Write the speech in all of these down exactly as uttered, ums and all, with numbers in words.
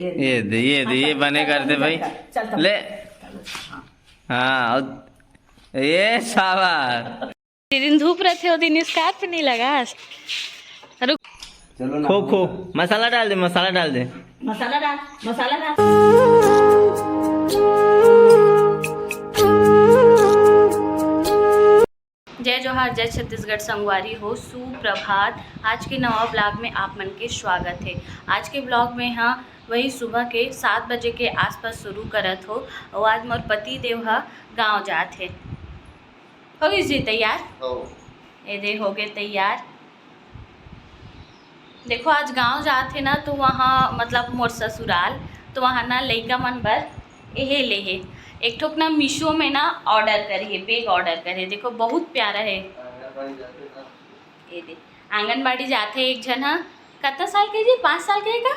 ये दे, ये दे, ये बने कर दे भाई। चल, चल। ले। हाँ, और ये शाबाश। जिस दिन धूप रथे, ओ दिन scarf नहीं लगास। रुक। चलो ना। खो, खो, मसाला डाल दे, मसाला डाल दे। मसाला डाल, मसाला डाल। जय जोहार, जय छत्तीसगढ़ संगवारी हो, सुप्रभात। आज के नवा ब्लॉग में आप मन के स्वागत है। आज के ब्लॉग में हाँ, वही सुबह के सात बजे के आसपास शुरू करत हो। और आज मोर पति देव ह गाँव जात हे। हो गई जी तैयार? हो। ए दे, हो गए तैयार। देखो, आज गांव जात हे ना, तो वहाँ, मतलब, मोर ससुराल, तो वहाँ ना लइका मन बर एहे ले हे, एक ठोक ना मीशो में ना ऑर्डर करे हे, बैग ऑर्डर करे हे। देखो, बहुत प्यारा है। ये दे, आंगनबाड़ी जाथे एक झन ह। कतना साल के जी? पाँच साल के हे का?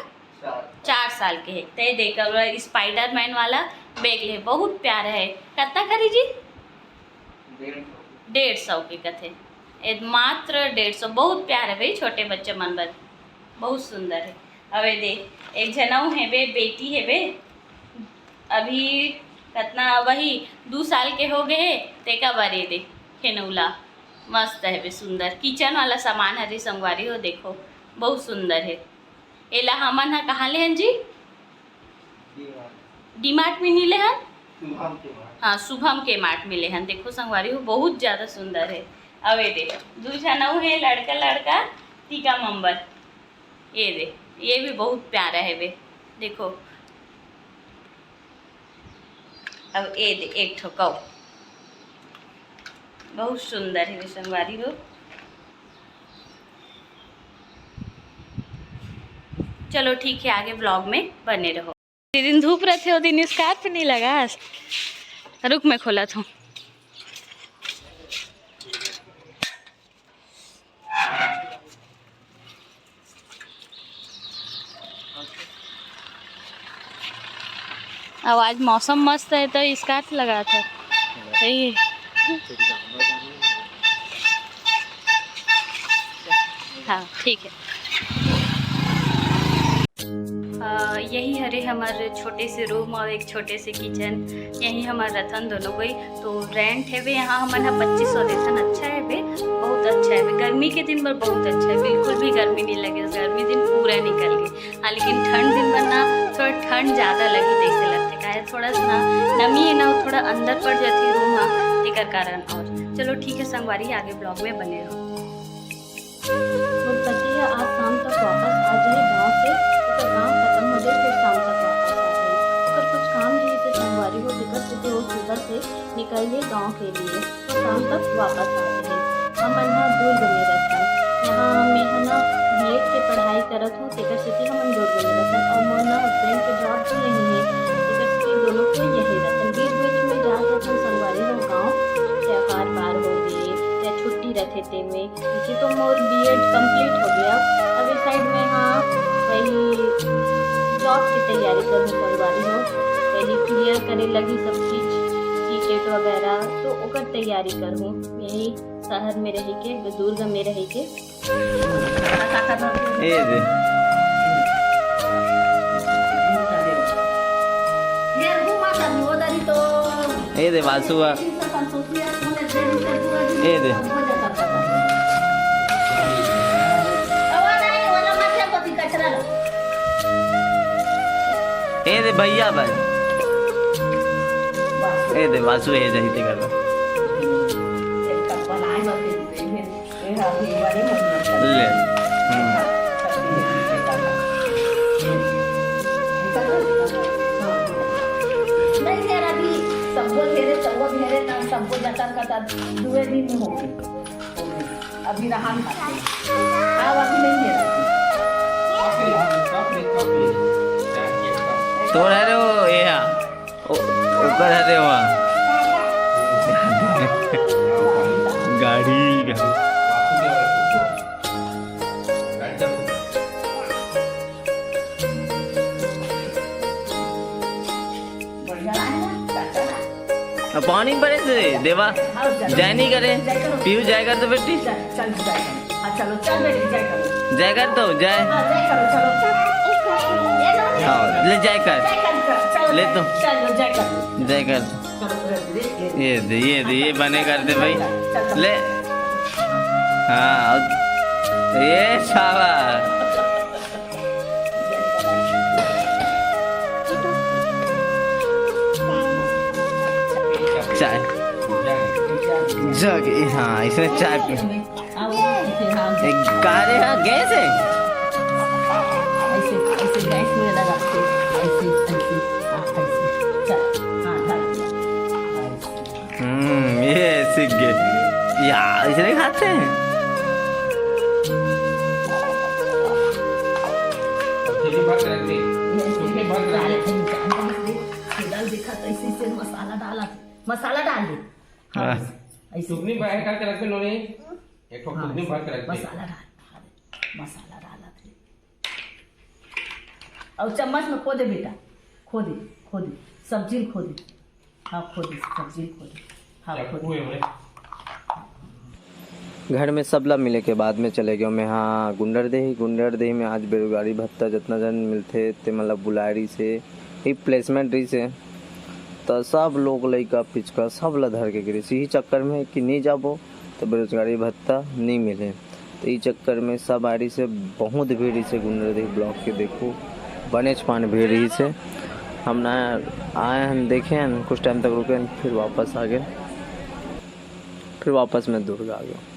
चार साल के हे। ते देख, स्पाइडरमैन वाला बैग ले, बहुत प्यारा है। कतना खरी जी? डेढ़ सौ के कथे। ए, मात्र डेढ़ सौ। बहुत प्यारा है भाई, छोटे बच्चे मन बर बहुत सुंदर है। अब ए दे, एक झन अउ हेबे, बेटी हेबे, अभी कतना, वही दू साल के हो गए हे, तेका बर ए दे, खेनौला मस्त हेबे, सुंदर। किचन वाला सामान हरे संगवारी हो, देखो, बहुत सुंदर है। एला हमन ह कहाँ लेहन जी? डीमार्ट में नी लेहन? शुभम के मार्ट। हाँ, शुभम के मार्ट में लेहन। देखो संगवारी हो, बहुत ज्यादा सुंदर है। अब ए दे, दू झन अउ है, लड़का लड़का, टीका मम्बर। ये दे, ये भी बहुत प्यारा है बे। देखो, अब ए दे, एक ठो कौ, बहुत सुंदर है बे संगवारी हो। चलो ठीक है, आगे ब्लॉग में बने रहो। जिस दिन धूप रथे, ओ दिन scarf नहीं लगास। रुक, मैं खोलत हूँ। अब आज मौसम मस्त है तो scarf लगात है। सही है। हाँ, ठीक है। अ, यही हरे हमर छोटे से रूम और एक छोटे से किचन। यही हमर रथन दोनों कोई। तो रेंट हेबे यहाँ हमन ह पच्चीस सौ देथन। अच्छा हेबे, बहुत अच्छा हेबे। गर्मी के दिन बर बहुत अच्छा है, बिल्कुल भी गर्मी नहीं लगे। गर्मी दिन पूरा निकल गए। हाँ, लेकिन ठंड दिन बर ना थोड़ा ठंड ज्यादा लगी जैसे लगथे, काहे थोड़ा सा ना नमी है ना, थोड़ा अंदर पड़ जाती रूम ह, तेकर कारण। और चलो ठीक है संगवारी, आगे ब्लॉग में बने रहो। मोर पति ह आज शाम तक वापस आ जाही गाँव से, ओकर काम खतम हो जाही, फिर शाम तक वापस आ जाही। ओकर कुछ काम रहिस हे संगवारी हो, तेकर सेती वो सुबह से निकल गे गाँव के लिए, शाम तक वापस आ जाही। हमन ह दुर्ग में रहथन, यहाँ मैं ह ना बीएड के पढ़ाई करत हूँ, तेकर सेती हमन दुर्ग में रहथन। और मोर ना हस्बैंड के जॉब भी यही है, तेकर सेती दोनों कोई यही रहथन। बीच बीच में जात रहथन संगवारी हो गाँव, त्योहार बार हो गए या छुट्टी रहथे तेमे। इसे तो मोर बीएड कंप्लीट हो गया। अब इस साइड में हाँ, वही जॉब की तैयारी करूँ संगवारी हो, पहले क्लियर करे लगी सब चीज, टिकट वगैरह, तो ओकर तैयारी करूँ। यही शहर में रह के, दुर्ग में रह के। ए दे। ए दे वासु आ। ए दे। ए दे भैया भाई। ए दे वासु, ए जही ते कर। ले। हम्म। नहीं यार, अभी सबको घेरे, सबको घेरे ना, सबको जतन का तब दुए दिन में हो गए। अभी रहा ना। अब अभी नहीं घेरा। तो रह रहे हो, ये यहाँ। ओ, ऊपर आ रहे वहाँ। गाड़ी, गाड़ी। अब पानी पड़े से देवा, जय नहीं करे। पीयू जय कर तो बेटी। चल, चल, जय कर। हाँ, चलो, चल बेटी, जय करो। जय कर तो, जय। हाँ, जय करो, चलो। हाँ, ले जय कर। ले तो। चलो, जय कर। जय कर। ये दे, ये दे, ये बने कर दे भाई। ले। हाँ, ये शाबाश। चाय। जग, हाँ, इसने चाय पी। एक कारे, हाँ, गैस है। ऐसे, ऐसे गैस में लगा के, ऐसे, ऐसे, हाँ, ऐसे। चल, हाँ, धर दिया। हम्म, ये सीख गए। या, इसने खाते हैं। ये ऐसे, साले, दाल दिखा तो इसी से मसाला डाला, मसाला डाल दे। हाँ, हाँ। ऐसे। टुकनी बाहर करके रख दे, नोनी। एक ठो हाँ, टुकनी भर के रख दे। मसाला डाल, मसाला डाला थे। और चम्मच में खो दे बेटा, खो दे, खो दे, सब्जी में खो दे। हाँ, खो दे, सब्जी में खो दे। हाँ, खो दे। घर में सबला मिले के बाद में चले गयो मैं, हाँ, गुंडरदेही। गुंडरदेही में आज बेरोजगारी भत्ता जितना जन मिलथे, ते मतलब बुलाए रहिस हे, रिप्लेसमेंट रहिस हे। त सब लोग लइका पिचका सब ला धर के गिरिस। यही चक्कर में कि नहीं जाबो, त बेरोजगारी भत्ता नहीं मिले। त ई चक्कर में सब आए रहिस हे, बहुत भीड़ रहिस हे गुंडरदेही ब्लॉक के। देखो, बनेच पान भीड़ रहिस हे। हम ना आए हन, देखे हन, कुछ टाइम तक रुके हन, फिर वापस आ गए, फिर वापस में दुर्ग आ गए।